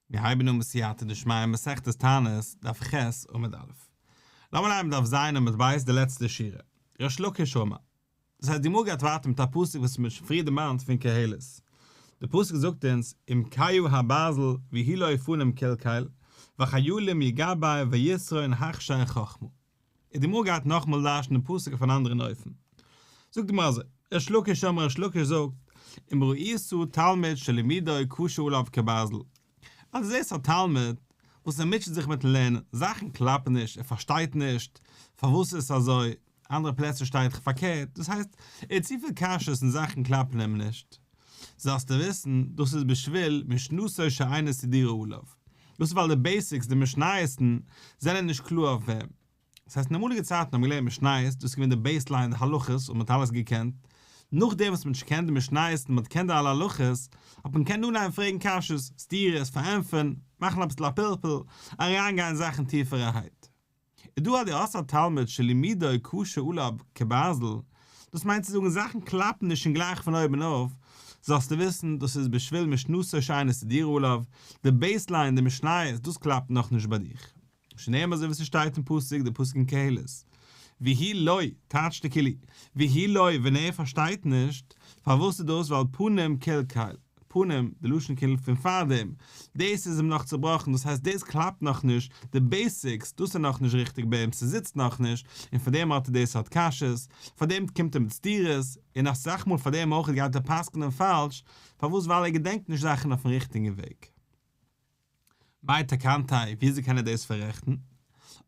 מיר הייבן אן בסייעתא דשמיא מסכת תענית, דף ח' עמוד א'. לאמיר הייבן דף ז' עמוד ב' די לעצטע שורה. ריש לקיש אמר. דאס הייסט די גמרא גייט ווייטער מיט א פסוק וואס מ'האט שוין פריער דערמאנט פון קהלת. די פסוק זאגט אונז אם קהה הברזל והוא לא פנים קלקל וחיילים יגבר ויתרון הכשר חכמה. און די גמרא גייט נאכאמאל דרש'נען דעם פסוק אויף אן אנדערן אופן. זאגט די גמרא אזוי, ריש לקיש אמר ריש לקיש זאגט, אם ראית תלמיד שלימודו קשה עליו כברזל, אז דו זעסט א תלמיד וואס ער מוטשעט זיך מיטן לערנען, זאכן קלאפן נישט, ער פארשטייט נישט פארוואס עס איז אזוי, אנדערע פלעצער שטייט דאך פארקערט, דאס הייסט, ער האט צופיל קשיות און זאכן קלאפן אים נישט. זאלסטו וויסן, דאס איז בשביל משנתו שאינה סדורה עליו. דאס איז ווייל די basics, די משניות'ן, זענען נישט קלאר אויף אים. דאס הייסט אין אמאליגע צייטן האט מען געלערנט משניות, דאס איז געווען די baseline, די הלכות, און מען האט אלעס געקענט. נאכדעם וואס מען האט שוין געקענט די משניות און מען האט געקענט די אלע הלכות, האט מען געקענט אנהייבן פרעגן קשיות, סתירות, פארענטפערן, מאכן אביסל א פלפול, אריינגיין אין זאכן טיפערערהייט. איז דא אז דו האסט א תלמיד שלימודו קשה עליו כברזל, דאס מיינט צו זאגן זאכן קלאפן נישט שוין גלייך פון אויבן אויף, זאלסטו וויסן דאס איז בשביל משנתו שאינה סדורה עליו, די baseline, די משניות, דאס קלאפט נאכנישט ביי דיך. שנאמר אזוי ווי ס'שטייט אין פסוק, די פסוק אין קהלת, והוא לא, טייטשט די כלי, והוא לא, ווען ער פארשטייט נישט, פארוואס איז דאס ווייל פנים קלקל, פנים, די לשון כאילו פון פארדעם, דאס איז אים נאך צובראכן, דאס הייסט דאס קלאפט נאכנישט, די basics, דאס איז נאכנישט ריכטיג ביי אים, ס'זיצט נאכנישט, און פארדעם האט ער די סארט קשיות, פארדעם קומט ער מיט סתירות, און אסאך מאל פארדעם אויך גייט ער פסק'נען פאלש, פארוואס ווייל ער געדענקט נישט זאכן אויפן ריכטיגן וועג. מאי תקנתיה, וויאזוי קען ער דאס פאררעכטן?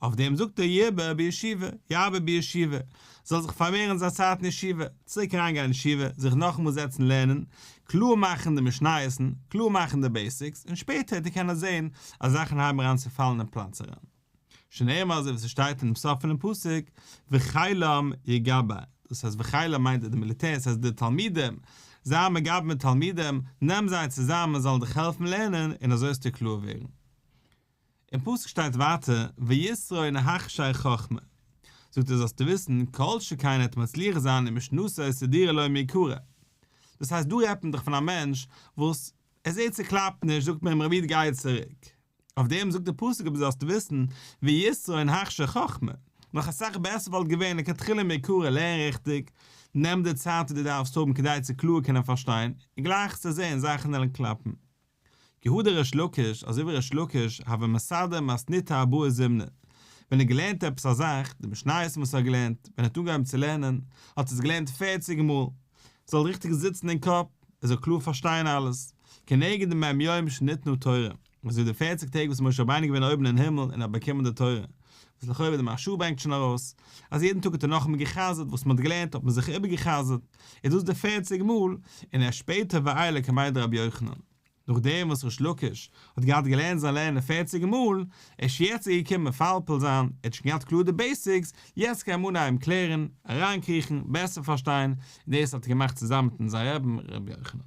אויף דעם זאגט ער ירבה בישיבה, ירבה בישיבה, זאל זיך פארמערן זיין צייט אין ישיבה, צוריק אריינגיין אין ישיבה, זיך נאכאמאל זעצן לערנען, קלאר מאכן די משניות'ן, קלאר מאכן די basics, און שפעטער וועט ער קענען זען אז זאכן הייבן אריין צו פאלן אין פלאץ אריין. שנאמר אזוי ווי ס'שטייט אינעם סוף פונעם פסוק, וחילם יגבר, דאס הייסט וחילם מיינט די מיליטער, ס'הייסט די תלמידים, זיי מגבה מיט תלמידים, נעם זיי צוזאמען זאלן דיך העלפן לערנען און אזוי וועסטו קלאר ווערן. אין פסוק שטייט ווייטער ויתרון הכשר חכמה, זאגט ער זאלסטו וויסן כל שכן ער וועט מצליח זיין אין משנתו סדורה לו מעיקרא, דאס הייסט דא רעדט מען דאך פון א מענטש וואס ער זעט ס'קלאפט נישט זאגט מען אים רבי איד גיי צוריק, אויף דעם זאגט דער פסוק אבער זאלסטו וויסן ויתרון הכשר חכמה, נאך אסאך בעסער וואלט געווען לכתחילה מעיקרא לערן ריכטיג, נעם די צייט וואס דו דארפסט האבן כדי צו קלאר קענען פארשטיין, און גלייך צו זען זאכן וועלן קלאפן. כי הא דריש לקיש, אזוי ווי ריש לקיש, הוה מסדר מתניתא ארבעה זימני, ווען ער האט געלערנט עפעס א זאך, די משניות וואס ער האט געלערנט, ווען ער האט אנגעהויבן צו לערנען, האט ער עס געלערנט פערציג מאל, ס'זאל ריכטיג זיצן אין קאפ, ער זאל קלאר פארשטיין אלעס, כנגד די מ' יום שניתנה תורה, אזוי ווי די פערציג טעג וואס משה רבינו איז געווען אויבן אין הימל און האט באקומען די תורה, וואס לכאורה די מהרש"א ברענגט שוין ארויס, אז יעדן טאג האט ער נאכאמאל גע'חזר'ט וואס מען האט געלערנט האט מען זיך איבערגע'חזר'ט, איז דאס די פערציג מאל, און ערשט שפעטער ועייל קמיה דרבי יוחנן. נאכדעם וואס ריש לקיש האט געהאט געלערנט זיין לערנען פערציג מאל, ערשט יעצט איז געקומען מפלפל זיין, ער האט שוין געהאט קלאר די basics, יעצט קען מען אנהייבן קלערן, אריינקריכן, בעסער פארשטיין, און דאס האט ער געמאכט צוזאמען מיט זיין רבין רבי יוחנן.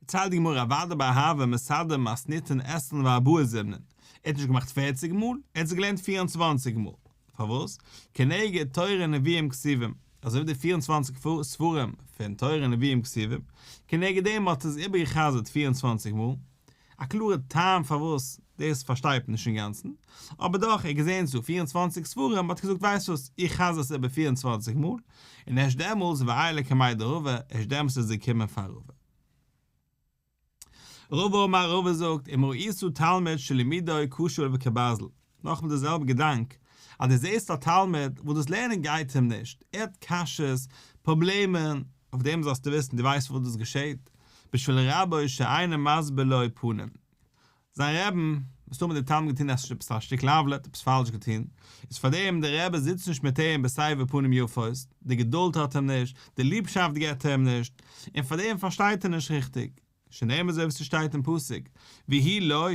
דערציילט די גמרא רב אדא בר אהבה מסדר מתניתין עשרין וארבעה זימנין, ער האט נישט געמאכט פערציג מאל, ער האט עס געלערנט 24 מאל, פארוואס? כנגד תורה נביאים כתובים, אזוי ווי די 24 ספרים פון תורה נביאים כתובים, כנגד דעם האט ער עס איבערגע'חזר'ט 24 מאל, א קלארע טעם פארוואס, דאס פארשטייט מען נישט אינגאנצן, אבער דאך ער האט געזען ס'דא 24 ספרים האט ער געזאגט ווייסט וואס, איך חזר עס איבער 24 מאל, און ערשט דעמאלס ועייל קמיה דרבא, ערשט דעמאלס איז ער געקומען פאר רבא. רבא אמר רבא זאגט אם ראית תלמיד שלימודו קשה עליו כברזל, נאכאמאל די זעלבע געדאנק, אז דו זעסט א תלמיד וואס דאס לערנען גייט אים נישט, ער האט קשיות, פראבלעמען, אויף דעם זאלסטו וויסן, דו ווייסט פארוואס דאס געשעט? בשביל רבו שאינו מסביר לו פנים. זיין רעבן, מסתמא דער תלמיד געטון עפעס א שטיקל עוולה, האט עפעס פאלש געטון, איז פארדעם דער רבי זיצט נישט מיט אים בסבר פנים יפות, די געדולד האט אים נישט, די ליבשאפט געבט ער אים נישט, און פארדעם פארשטייט ער נישט ריכטיג. שנאמר אזוי ווי ס'שטייט אין פסוק, והוא לא,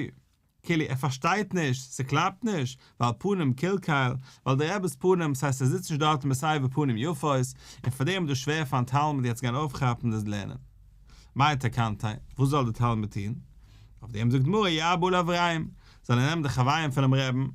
כאילו ער פארשטייט נישט, ס'קלאפט נישט, ווייל פנים קלקל, ווייל דער רבי'ס פנים, ס'הייסט ער זיצט נישט דארט בסבר פנים יפות, און פארדעם איז דאס שווער פארן תלמיד יעצט גיין אויפכאפן דאס לערנען. מאי תקנתיה, וואס זאל דער תלמיד טון? אויף דעם זאגט גמרא ירבה עליו רעים, זאל ער נעמען די חברים פונעם רעבן,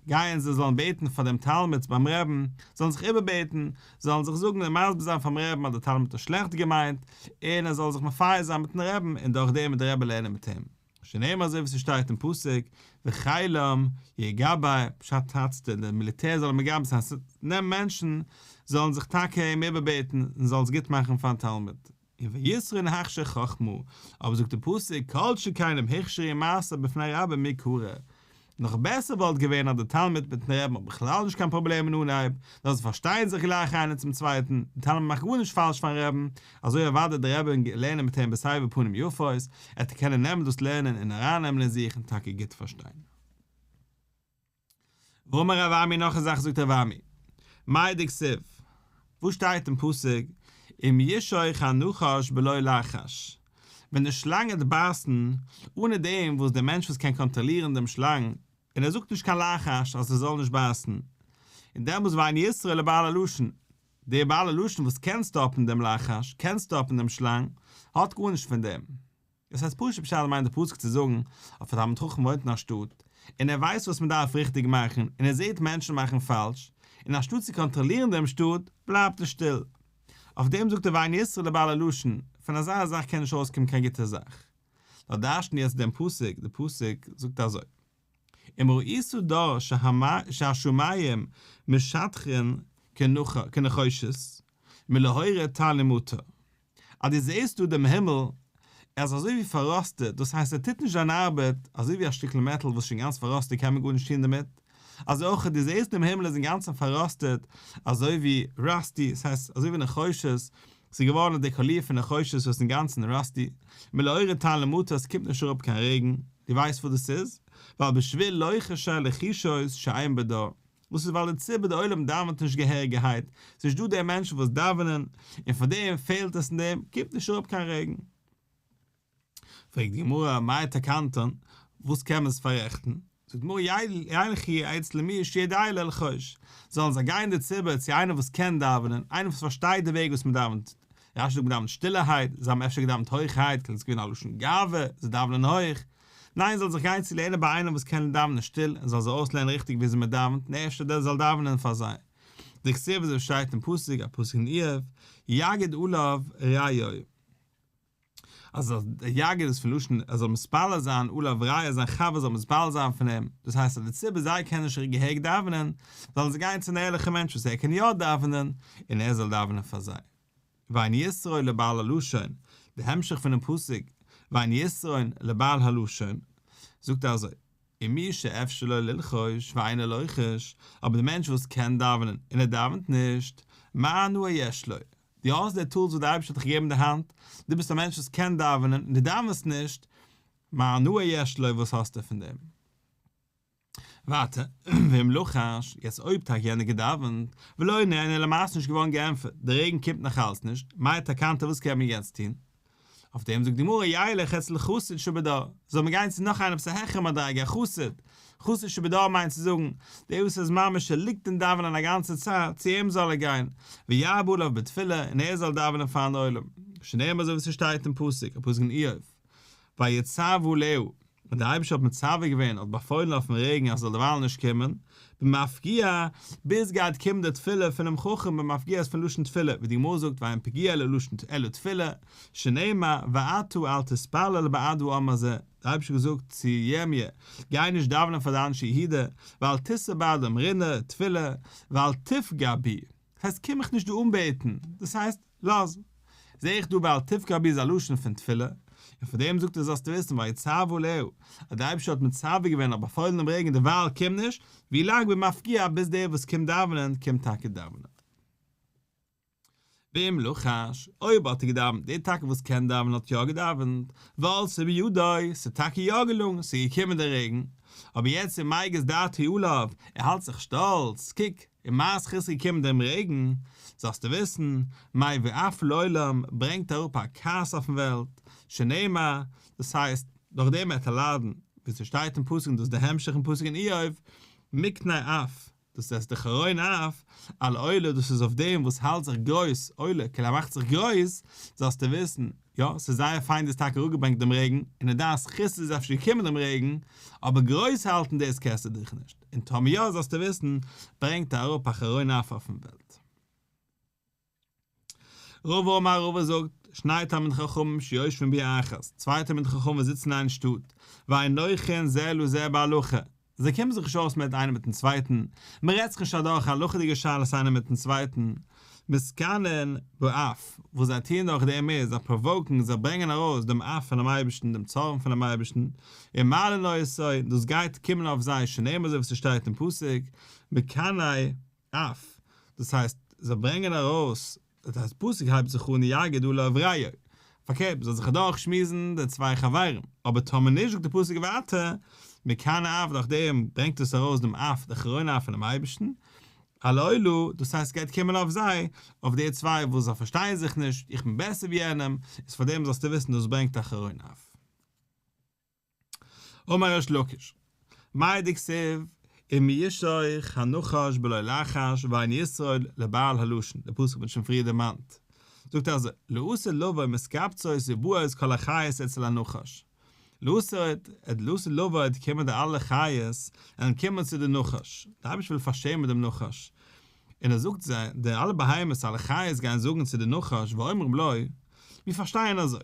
גייען זיי זאלן בעטן פאר דעם תלמיד ביים רעבן, זאלן זיך איבערבעטן, זאלן זיך זאגן און מסביר זיין פאר'ן רעבן אז דער תלמיד האט שלעכט געמיינט, און ער זאל זיך מפייס זיין מיט'ן רעבן, און דורך דעם וועט דער רבי לערנען מיט אים. שנאמר אזוי ווי ס'שטייט אין פסוק, וחילם יגבר, פשט טייטשט די מיליטער זאל מגבר זיין, נעם מענטשן זאלן זיך טאקע אים איבערבעטן און זאל עס גוט מאכן פארן תלמיד. און ויתרון הכשר חכמה, אבער זאגט די פסוק כל שכן אם הוכשרו מעשיו בפני רבו מעיקרא, נאך בעסער וואלט געווען אז די תלמיד מיטן רבי'ן האט בכלל נישט קיין פראבלעם אין אנהייב, נאר זיי פארשטייען זיך גלייך איינער צום צווייטן, די תלמיד מאכט גארנישט פאלש פארן רבי'ן, אזוי אוודאי די רבי לערנען מיט אים בסבר פנים יפות, ער וועט קענען נעמען דאס לערנען און ארייננעמען אין זיך און טאקע גוט פארשטיין. ואמר רב אמי נאך א זאך זאגט רב אמי, מאי דכתיב, וואס שטייט אין פסוק, אם ישוך הנחש בלא לחש, ווען די שלאנג וועט בייסן, אנע דעם וואס דער מענטש וואס קען קאנטראלירן דעם שלאנג, און ער זאגט נישט קיין לחש אז ער זאל נישט בייסן, און דעמאלס ואין יתרון לבעל הלשון, דער בעל הלשון וואס קען סטאפן דעם לחש, קען סטאפן דעם שלאנג, האט גארנישט פון דעם. דאס הייסט פשוט פשט מיינט די פסוק צו זאגן אויף א תלמיד חכם וואוינט אין א שטאט און ער ווייסט וואס מען דארף ריכטיג מאכן און ער זעט מענטשן מאכן פאלש און אנשטאט צו קאנטראלירן דעם שטאט בלייבט ער שטיל אויף דעם זאגט ער ואין יתרון לבעל הלשון פון אזא זאך קען נישט ארויסקומען קיין גוטע זאך נאר דרש'ן יעצט דעם פסוק די פסוק זאגט אזוי אם ראית דור שהשמים משתכין כנחושת מלהוריד טל ומטר אז דו זעסט דא דעם הימל, ער איז אזוי ווי פארראסטעט, דאס הייסט ער טוט נישט זיין ארבעט, אזוי ווי א שטיקל מעטאל וואס איז שוין גאנץ פארראסטעט קען מען גארנישט טון דערמיט, אזוי אויך דו זעסט דעם הימל איז אינגאנצן פארראסטעט, אזוי ווי rusty, עס הייסט אזוי ווי נחושת, עס איז געווארן די קאליר פון נחושת וואס איז אינגאנצן rusty, מלהוריד טל ומטר עס קומט נישט אראפ קיין רעגן, דו ווייסט וואס דאס איז? ווייל בשביל לוחשי לחישות שאין בדור. וואס איז ווייל די ציבור די עולם דאווענט נישט געהעריגערהייט, ס'איז נישט דא די מענטשן וואס דאווענען, און פאר דעם פעלט עס אין דעם קומט נישט אראפ קיין רעגן. פרעגט די גמרא מאי תקנתן, וואס קען מען עס פאררעכטן? זאגט די גמרא ילכו אצל מי שיודע ללחוש, זאלן זיי גיין די ציבור צו איינער וואס קען דאווענען, איינער וואס פארשטייט די וועג וואס מען דאווענט, רש"י זאגט מען דאווענט שטילערהייט, זיי האבן אפשר געדאווענט הויכערהייט, קען עס געווען א לשון גאווה, זיי דאווענען הויך, ניין זאל זיך גיין צו לערנען ביי איינעם וואס קען דאווענען שטיל און זאל זיי אויסלערנען ריכטיג וויאזוי מען דאווענט און ערשט דער זאל דאווענען פאר זיי. דכתיב אזוי שטייט אין פסוק א פסוק אין איוב יגיד עליו רעו אז יגיד איז פון לשון ער זאל מתפלל זיין עליו רעו זיין חבר זאל מתפלל זיין פון אים דאס הייסט אז די ציבור זיי קענען נישט געהעריג דאווענען זאלן זיי גיין צו אן ערליכע מענטש וואס ער קען יא דאווענען און ער זאל דאווענען פאר זיי. ואין יתרון לבעל הלשון, די המשך פונעם פסוק ואין יתרון לבעל הלשון, זאגט ער אזוי, ומי שאפשר לו ללחוש ואינו לוחש, אבער די מענטש וואס קען דאווענען און ער דאווענט נישט, מה הנאה יש לו, דו האסט די tools וואס די אייבערשטער האט דיך געגעבן אין די האנט, דו ביסט א מענטש וואס קען דאווענען און דו דאווענסט נישט, מה הנאה יש לו, וואס האסטו פון דעם? ווייטער, ואם לחש, יעצט אויב טאקע יענער געדאווענט, ולא נענה למעשה נישט געווארן געענטפערט, די רעגן קומט נאך אלץ נישט, מאי תקנתא וואס קען מען יעצט טון? אויף דעם זאגט די גמרא ילך אצל חסיד שבדור, זאל מען גיין צו נאך איינעם וואס איז א העכערע מדריגה, א חסיד, חסיד שבדור מיינט צו זאגן, דער וואס איז ממש ער ליגט אין דאווענען א גאנצע צייט, צו אים זאל ער גיין, וירבה עליו בתפילה, און ער זאל דאווענען פארן עולם, שנאמר אזוי ווי ס'שטייט אין פסוק, א פסוק אין איוב, ויצו עליה, און דער אייבערשטער האט מצווה געווען, האט באפוילן אויפן רעגן אז עס זאל דערווייל נישט קומען, במפגיע, ביז גייט קומען די תפילה פונעם חכם, במפגיע איז פון לשון תפילה, ווי די גמרא זאגט ואין פגיעה אלא לשון אלא תפילה, שנאמר ואתה אל תתפלל בעד העם הזה, דער אייבערשטער האט געזאגט צו ירמי', גיי נישט דאווענען פאר די אנשי יהודה, ואל תשא בעדם רינה, תפילה, ואל תפגע בי, דאס הייסט קום מיך נישט דא אנבעטן, דאס הייסט, לאז. זעה איך דא ואל תפגע בי איז א לשון פון תפילה, און פון דעם זאגט ער זאלסטו וויסן ויצו עליה, אז דער אייבערשטער האט מצווה געווען האט באפוילן דעם רעגן דערווייל קום נישט, ווי לאנג במפגיע ביז דער וואס קומט דאווענען קומט טאקע דאווענען. ואם לחש, אויב האט ער געדאווענט, דער טאקע וואס קען דאווענען האט יא געדאווענט, ועלתה בידו, ס'איז טאקע יא געלונגען, ס'איז געקומען דער רעגן, אבער יעצט ומגיס דעתו עליו, ער האלט זיך שטאלץ, קוק, אין מיין זכות איז געקומען דעם רעגן, זאלסטו וויסן, מביא אף לעולם, ברענגט אראפ א כעס אויפן וועלט, שנאמר, דאס הייסט, דורך דעם וועט ער ליידן, ווי ס'שטייט אין פסוק און דאס איז דער המשך אין פסוק אין איוב, מקנה אף, דאס הייסט דער חרון אף, על עולה, דאס איז אויף דעם וואס האלט זיך גרויס, עולה, כאילו ער מאכט זיך גרויס, זאלסטו וויסן, יא, ס'איז זייער פיין דו האסט טאקע אראפגעברענגט דעם רעגן, און אין דיין זכות איז אפשר געקומען דעם רעגן, אבער גרויס האלטן דאס קענסטו דיך נישט, און טאמער יא זאלסטו וויסן, ברענגט ער אראפ א חרון אף אויפן וועלט. רבא אמר רבא זאגט, שני תלמידי חכמים שיושבים בעיר אחת, צוויי תלמידי חכמים וואס זיצן אין איין שטאט, ואין נוחין זה לזה בהלכה, זיי קומען זיך נישט אויס מיט איינער מיטן צווייטן, מען רעדט זיך נישט אדורך הלכה'דיגע שאלות איינער מיטן צווייטן, מתקנאין באף, וואס זיי טוען דורך דעם איז, זיי provoke ן, זיי ברענגען ארויס דעם אף פונעם אייבערשטן, דעם צארן פונעם אייבערשטן, ומעלין אותו, דאס גייט קומען אויף זיי, שנאמר אזוי ווי ס'שטייט אין פסוק, מקנאי אף, דאס הייסט, זיי ברענגען ארויס, דאס הייסט פסוק הייבט זיך אן יגיד עליו רעהו, פארקערט מ'זאל זיך אדורך שמועסן די צוויי חברים, אבער טאמער נישט זאגט די פסוק ווייטער, מקנאי אף דורך דעם ברענגט עס ארויס דעם אף די חרון אף פונעם אייבערשטן, על אלו, דאס הייסט ס'גייט קומען אויף זיי, אויף די צוויי וואס זיי פארשטייען זיך נישט, איך בין בעסער ווי יענעם, איז פאר דעם זאלסטו וויסן דאס ברענגט א חרון אף. אמר ריש לקיש, מאי דכתיב אם ישוך הנחש בלא לחש ואין יתרון לבעל הלשון, די פסוק האט מען שוין פריער דערמאנט, זאגט ער אזוי, לעתיד לבוא מתקבצות ובאות כל החיות אצל הנחש, לעתיד לעתיד לבוא קומען די אלע חיות און קומען צו די נחש, די אייבערשטער וויל פארשעמען דעם נחש, און ער זאגט זיי, די אלע בהמות אלע חיות גייען זאגן צו די נחש ואומרים לו, מיר פארשטייען אזוי,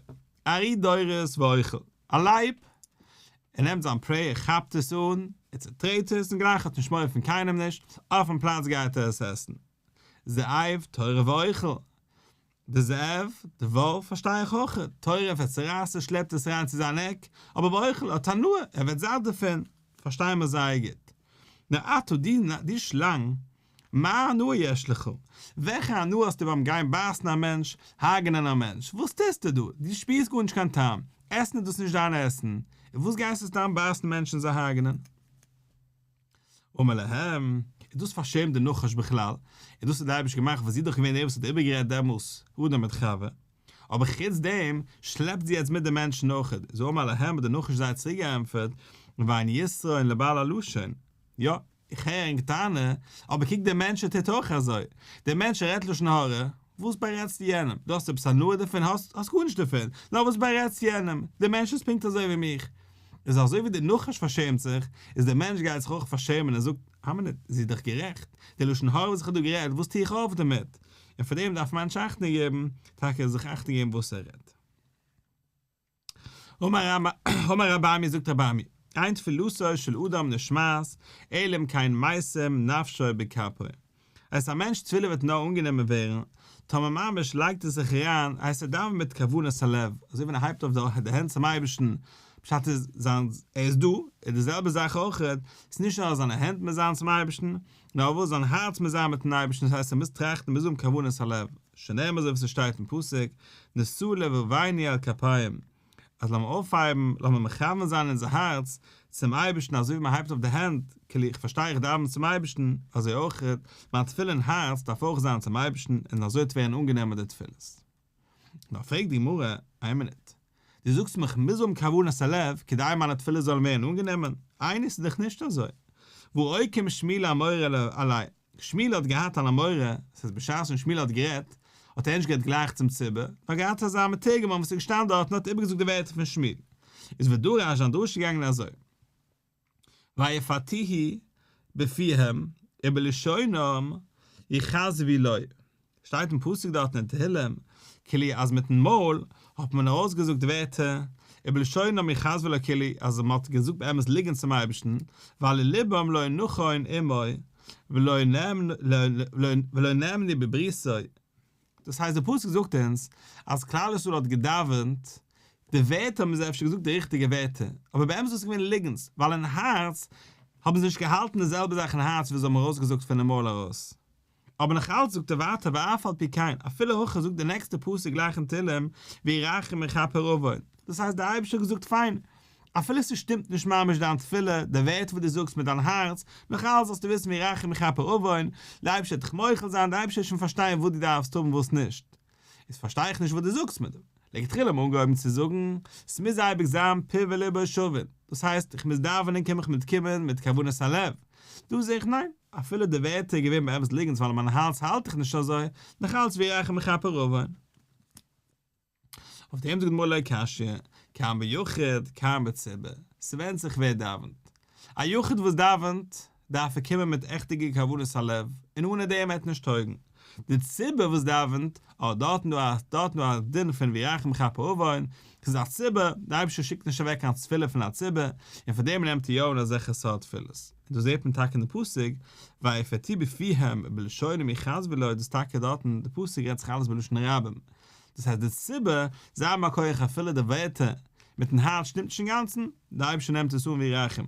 ארי דורס ואוכל, א לייב, ער נעמט זיין prey, ער כאפט עס אן, ער צעטרעט עס און גלייך האט נישט מורא פון קיינעם נישט, אויפן פלאץ גייט ער עס עסן. זאב טורף ואוכל, די זאב, די וואלף פארשטיי איך אויך, טורף ער צערייסט עס שלעפט עס אריין צו זיין עק, אבער ואוכל האט הנאה, ער ווערט זאט דערפון, פארשטייען מיר זייער גוט. נאר אתה, דו שלאנג, מה הנאה יש לך? וועלכע הנאה האסטו ביים גיין בייסן א מענטש, הרג'נען א מענטש? וואס טוסטו דא? דו שפירסט גארנישט קיין טעם, עסן איז דאס נישט דיין עסן, און וואס גייסטו סתם בייסן מענטשן און זיי הרג'נען? אמר להם, איז דאס פארשעמט די נחש בכלל? און דאס האט די אייבערשטער געמאכט ווייל זי איז דאך געווען דער וואס האט איבערגערעדט דעמאלס אדם מיט חווה, אבער חוץ דעם שלעפט זי יעצט מיט די מענטשן אויך, איז אמר להם האט די נחש זיי צוריק געענטפערט, ואין יתרון לבעל הלשון, יא, איך הער ענק טענה, אבער קוק דער מענטש ער טוט אויך אזוי, דער מענטש ער רעדט לשון הרע, וואס בארעדסטו יענעם, דו האסט עפעס הנאה דערפון, האסט האסט גארנישט דערפון, נאר וואס בארעדסטו יענעם, דער מענטש איז פונקט אזוי ווי מיך. איז אזוי ווי דער נחש פארשעמט זיך, איז דער מענטש גייט זיך אויך פארשעמען און זאגט, א מינוט, זי איז דאך גערעכט, די לשון הרע וואס איך האב דא גערעדט, וואס טו איך אויף דערמיט? און פאר דעם דארף מענטש אכטונג געבן, טאקע זיך אכטונג געבן וואס ער רעדט. אמר רבי אמי זאגט רבי אמי, אין תפילתו של אדם נשמעת אלא אם כן משים נפשו בכפו. הייסט א מענטש תפילה וועט נאר אנגענומען ווערן טאמער ממש לייגט ער זיך אריין, הייסט ער דאווענט מיט כוונת הלב, אזוי ווען ער הייבט אויף די הענט צום אייבערשטן, פשט איז זיין ער איז דא, איז די זעלבע זאך אויך, ס'איז נישט נאר אז זיינע הענט מוז זיין צום אייבערשטן, נאר וואס זיין הארץ מוז זיין מיטן אייבערשטן, דאס הייסט ער מוז טראכטן, מוז האבן כוונת הלב, שנאמר אזוי ווי ס'שטייט אין פסוק, נשא לבבנו אל כפים, אז לאמיר אויפהייבן, לאמיר מכוון זיין אונזער הארץ צום אייבערשטן אזוי ווי מען הייבט אויף די הענט, כאילו איך פארשטיי איך דאווען צום אייבערשטן, אזוי אויך, מיין תפילה אין הארץ דארף אויך זיין צום אייבערשטן און אזוי וועט ווערן אנגענומען די תפילות. נאר פרעגט די גמרא, איין מינוט, דו זאגסט מיר כ'מוז האבן כוונת הלב כדי מיינע תפילות זאלן ווערן אנגענומען, איני ס'איז דאך נישט אזוי, והא אוקים שמואל אמורא עליה, שמואל האט געהאט אן אמורא, ס'איז בשעת ווען שמואל האט גערעדט, האט ער נישט גערעדט גלייך צום ציבור, נאר געהאט אזא מתורגמן וואס איז געשטאנען דארט און האט איבערגעזאגט די ווערטער פון שמואל. איז ודרש זיין דרשה געגאנגען אזוי, ויפתוהו בפיהם ובלשונם יכזבו לו, שטייט אין פסוק דארטן אין תהילים, כאילו אז מיטן מויל האט מען ארויסגעזאגט ווערטער, ובלשונם יכזבו לו כאילו אז מען האט געזאגט באמת ליגנט צום אייבערשטן, והלא לבם לא נכון עמו ולא נאמנו בבריתו, דאס הייסט די פסוק זאגט אונז אז כלל ישראל האט געדאווענט, די ווערטער האבן זיי אפשר געזאגט די ריכטיגע ווערטער, אבער באמת איז עס געווען ליגנטס, ווייל אין הארץ האבן זיי נישט געהאלטן די זעלבע זאך אין הארץ ווי זיי האבן ארויסגעזאגט פונעם מויל ארויס. אבער נאך אלץ זאגט ער ווייטער ואף על פי כן, אפילו הכי זאגט די נעקסטע פסוק גלייך אין תהלים, והוא רחום יכפר עון, דאס הייסט דער אייבערשטער האט געזאגט פיין, אפילו ס'שטימט נישט ממש דיין תפילה, די ווערטער וואס דו זאגסט מיט דיין הארץ, נאך אלץ זאלסטו וויסן והוא רחום יכפר עון, דער אייבערשטער וועט דיך מוחל זיין, דער אייבערשטער וועט שוין פארשטיין וואס דו דארפסט האבן וואס נישט. איז פארשטיי איך נישט וואס דו זאגסט מיר דא. לכתחילה האבן אנגעהויבן צו זאגן, ס'מוז אייביג זיין פיו ולבו שווין, דאס הייסט איך מוז דאווענען קום איך מיט קומען מיט כוונת הלב, דא זעה איך ניין, אפילו די ווערטער איז געווען באמת ליגנט ווייל אין מיין הארץ האלט איך נישט אזוי, נאך אלץ והוא רחום יכפר עון. אויף דעם זאגט די גמרא לא קשיא, כאן ביחיד כאן בציבור, ס'ווענדט זיך ווער דאווענט. א יחיד וואס דאווענט, דארף ער קומען מיט עכטיגע כוונת הלב, און אנע דעם וועט נישט טויגן. די ציבור וואס דאווענט, אה, דארטן דא א, דארטן דא א דין פון וירחם ויכפר עון, ס'איז א ציבור, דער אייבערשטער שיקט נישט אוועק קיין תפילה פון א ציבור, און פאר דעם נעמט ער יא אן אזעלכע סארט תפילות. און דאס זעט מען טאקע אין די פסוק, ויפתו בפיהם ובלשונם יכזבו לו, דאס טאקע דארטן, די פסוק רעדט זיך אלעס בלשון רבים, דאס הייסט די ציבור, זיי האבן א כח אפילו די ווערטער מיטן הארץ שטימט נישט אינגאנצן, די אייבערשטער נעמט עס אן וירחם,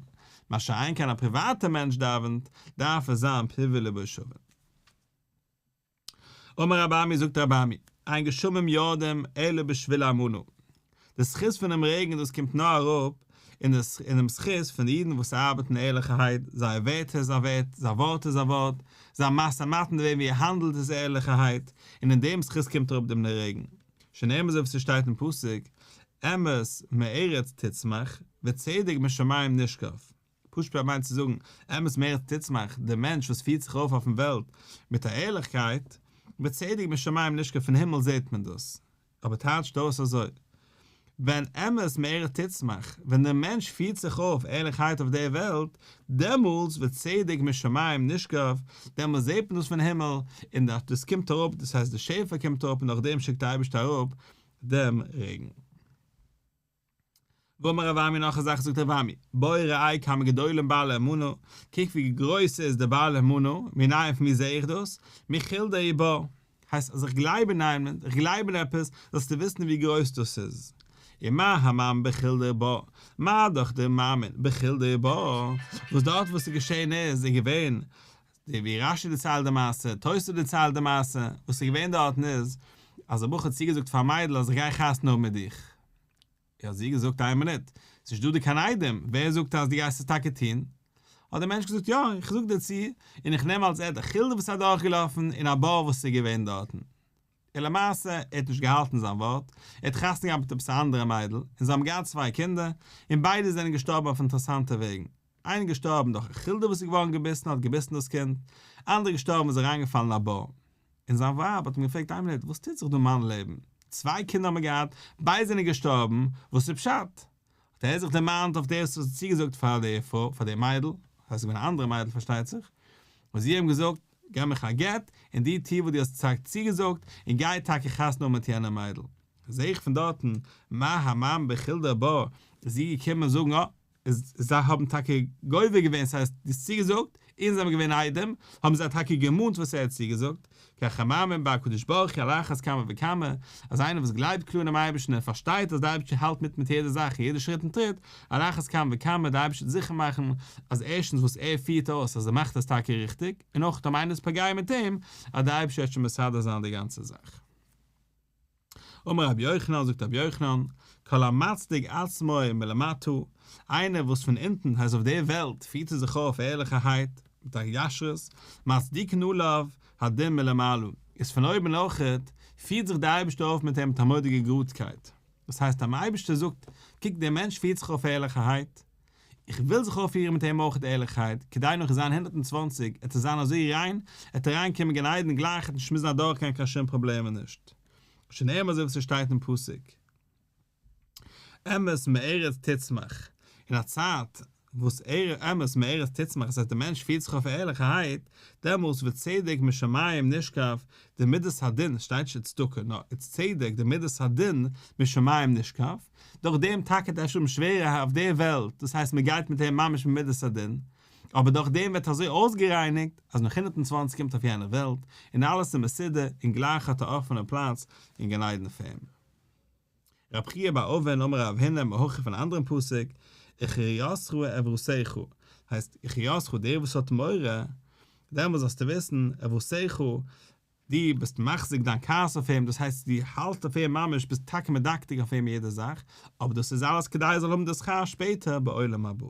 מה שאין כן א פריוואטע מענטש דאווענט, דארף עס זיין פיו ולבו שווה. אמר רבי אמי זאגט רבי אמי, אין גשמים יורדים אלא בשביל האמנה, די זכות פונעם רעגן דאס קומט נאר אראפ אינעם זכות פון די אידן וואס ארבעטן ערליכערהייט, זייער ווערטער איז א ווערט, זייער ווארט איז א ווארט, זייער משא ומתן די וועג ווי ער האנדלט איז ערליכערהייט, און אין דעם זכות קומט אראפ דעם רעגן. שנאמר אזוי ווי ס'שטייט אין פסוק, אמת מארץ תצמח, וצדק משמים נשקף. פשוט פשט מיינט צו זאגן, אמת מארץ תצמח, דער מענטש וואס פירט זיך אויף אויפן וועלט מיט א ערליכקייט, וצדק משמים נשקף פון הימל זעט מען דאס. אבער טייטשט אויס אזוי, ווען אמת מארץ תצמח, ווען דער מענטש פירט זיך אויף ערליכהייט אויף דער וועלט, דעמאלטס וצדק משמים נשקף, דעמאלטס זעט מען דאס פון הימל, און דאס קומט אראפ, דאס הייסט די שפע קומט אראפ און נאכדעם שיקט דער אייבערשטער אראפ דעם רעגן. ואמר רב אמי נאך א זאך זאגט רב אמי, בוא ראה כמה גדולים בעלי אמנה, קוק ווי גרויס איז דער בעל אמנה, מנין פון ווי זעה איך דאס? מחולדה ובור, הייסט אז איך גלייב אין איינעם, איך גלייב אין עפעס, זאלסטו וויסן ווי גרויס דאס איז. ומה המאמין בחולדה ובור, מה דאך דער מאמין בחולדה ובור, וואס דארט וואס איז געשען איז, איז געווען, די ווי רשי דערציילט די מעשה, תוס' דערציילט די מעשה, וואס איז געווען דארטן איז, אז א בחור האט צוגעזאגט פאר א מיידל אז איך גיי חתונה האבן מיט דיך. האט זי געזאגט איין מינוט, ס'נישט דא דא קיין עדים, ווער זאגט אז דו גייסט עס טאקע טון? האט דער מענטש געזאגט יא, איך זאג דיר צו, און איך נעם אלס עד א חולדה וואס איז אדורכגעלאפן און א בור וואס איז געווען דארטן. און למעשה, ער האט נישט געהאלטן זיין ווארט, ער האט חתונה געהאט מיט עפעס א אנדערע מיידל, און זיי האבן געהאט צוויי קינדער, און ביידע זענען געשטארבן אויף אינטערעסאנטע וועגן. איינער איז געשטארבן דורך א חולדה וואס איז געווארן געביסן האט געביסן דאס קינד, אנדערע איז געשטארבן איז אריינגעפאלן אין א בור. און זיין ווייב האט אים געפרעגט איין מינוט וואס טוט זיך דא אין מיין לעבן? צוויי קינדער האבן מיר געהאט, ביידע זענען געשטארבן, וואס איז פשט? האט ער זיך דערמאנט אויף דאס וואס ער האט צוגעזאגט פאר די פרוי, פאר די מיידל, עס איז געווען א אנדערע מיידל פארשטייט זיך, האט זי אים געזאגט, געב מיך א גט, און דו טו וואס דו האסט צוגעזאגט, און גיי טאקע חתונה האבן מיט יענע מיידל. זע איך פון דארטן, מה המאמין בחולדה ובור, איז זי געקומען זאגן, אה, איז זיי האבן טאקע גובה געווען, ס'הייסט דו האסט צוגעזאגט, און זיי זענען געווען עדים, האבן זיי טאקע געמאנט וואס ער האט צוגעזאגט, כך המאמין בהקדוש ברוך הוא על אחת כמה וכמה, אז איינער וואס גלייבט קלאר אינעם אייבערשטן און פארשטייט אז דער אייבערשטער האלט מיט מיט יעדע זאך און יעדע שריט און טריט, על אחת כמה וכמה דער אייבערשטער וועט זיכער מאכן אז ערשטנס וואס ער פירט אויס אז ער מאכט עס טאקע ריכטיג, און אויך אויב איינער איז פוגע מיט אים, אז דער אייבערשטער וועט שוין מסדר זיין די גאנצע זאך. אמר רבי יוחנן, זאגט רבי יוחנן, כל המצדיק עצמו מלמטה, איינער וואס פון אונטן, הייסט אויף דער וועלט, פירט ער זיך אויף ערליכערהייט, מיט א ישרות, מצדיקין עליו הדין מלמעלה, איז פון אויבן אויכעט, פירט זיך דער אייבערשטער אויף מיט אים מיט א מורא'דיגע גראדקייט. דאס הייסט אז דער אייבערשטער זאגט, קוק דער מענטש פירט זיך אויף ערליכערהייט, איך וויל זיך אויפפירן מיט אים אויך ערליכערהייט, כדי נאכן זיין 120 עט ער זיין אזוי ריין, עט ער אריינקומען גן עדן גלייך עט נישט מוזן אדורכגיין קיין שום פראבלעמען נישט. שנאמר אזוי ווי ס'שטייט אין פסוק, אמת מארץ תצמח, אין א צייט וואס אמת מארץ תצמח, דאס הייסט דער מענטש פירט זיך אויף ערליכערהייט, דעמאלס וצדק משמים נשקף, די מידת הדין, שטייט נישט צדקה, נאר צדק, די מידת הדין משמים נשקף, דורך דעם טאקע וועט אפשר האבן שווערער אויף דער וועלט, דאס הייסט מען גייט מיט אים ממש במידת הדין, אבער דורך דעם ווערט אזוי אויסגערייניגט, אז נאך 120 קומט אויף יענע וועלט, און אלעס איז מסודר, און גלייך האט ער אפענע פלאץ אין גן עדן פאר אים. רב חייא בר אבין אמר רב הונא מהכא פון אנדערן פסוק, וכיראתך עברתך, הייסט וכיראתך דער וואס האט מורא, דעמאלס זאלסטו וויסן, עברתך, דו ביסט מחזיק דיין כעס אויף אים, דאס הייסט דו האלטסט אויף אים ממש, ביסט טאקע מדקדק אויף אים יעדע זאך, אבער דאס איז אלעס כדי ער זאל האבן די שכר שפעטער בעולם הבא.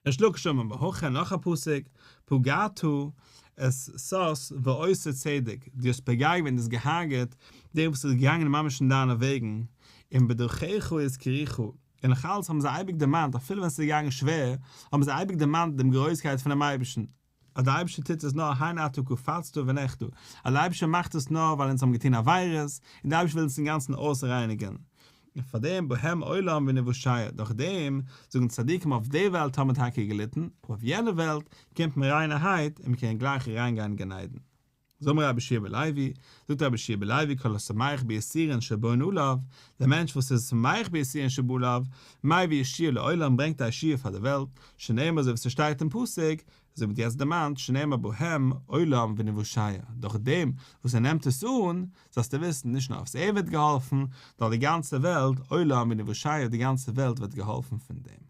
ריש לקיש אמר מהכא נאך א פסוק, פגעת את שש ועושה צדק, דו האסט פוגע געווען, דו האסט געהארגעט דער וואס איז געגאנגען ממש אין דיינע וועגן, און בדרכיך יזכרוך, און נאך אלץ האבן זיי אייביג דערמאנט, אפילו ווען עס איז געגאנגען שווער, האבן זיי אייביג דערמאנט דעם גרויסקייט פונעם אייבערשטן, אז דער אייבערשטער טוט עס נאר הן אתה קפצת ונחתה, אז דער אייבערשטער מאכט עס נאר ווייל אונז האבן געטון עבירות, און דער אייבערשטער וויל אונז אינגאנצן אויסרייניגן, און פאר דעם בהם עולם ונושעה, דורך דעם זאגן צדיקים אויף די וועלט האבן מיר טאקע געליטן, אבער אויף יענע וועלט קומט מען ריינערהייט און מען קען גלייך אריינגיין אין גן עדן. זאגט רבי יהושע בן לוי, זאגט רבי יהושע בן לוי כל השמח ביסורין שבאין עליו, דער מענטש וואס איז שמח ביסורין שבא עליו, מביא ישועה לעולם ברענגט א ישועה פאר די וועלט, שנאמר אזוי ווי ס'שטייט אין פסוק, אזוי ווי מ'האט יעצט דערמאנט, שנאמר בהם עולם ונושעה, דורך דעם וואס ער נעמט עס אן, זאלסטו וויסן, נישט נאר וואס ער ווערט געהאלפן, נאר די גאנצע וועלט, עולם ונושעה, די גאנצע וועלט ווערט געהאלפן פון דעם.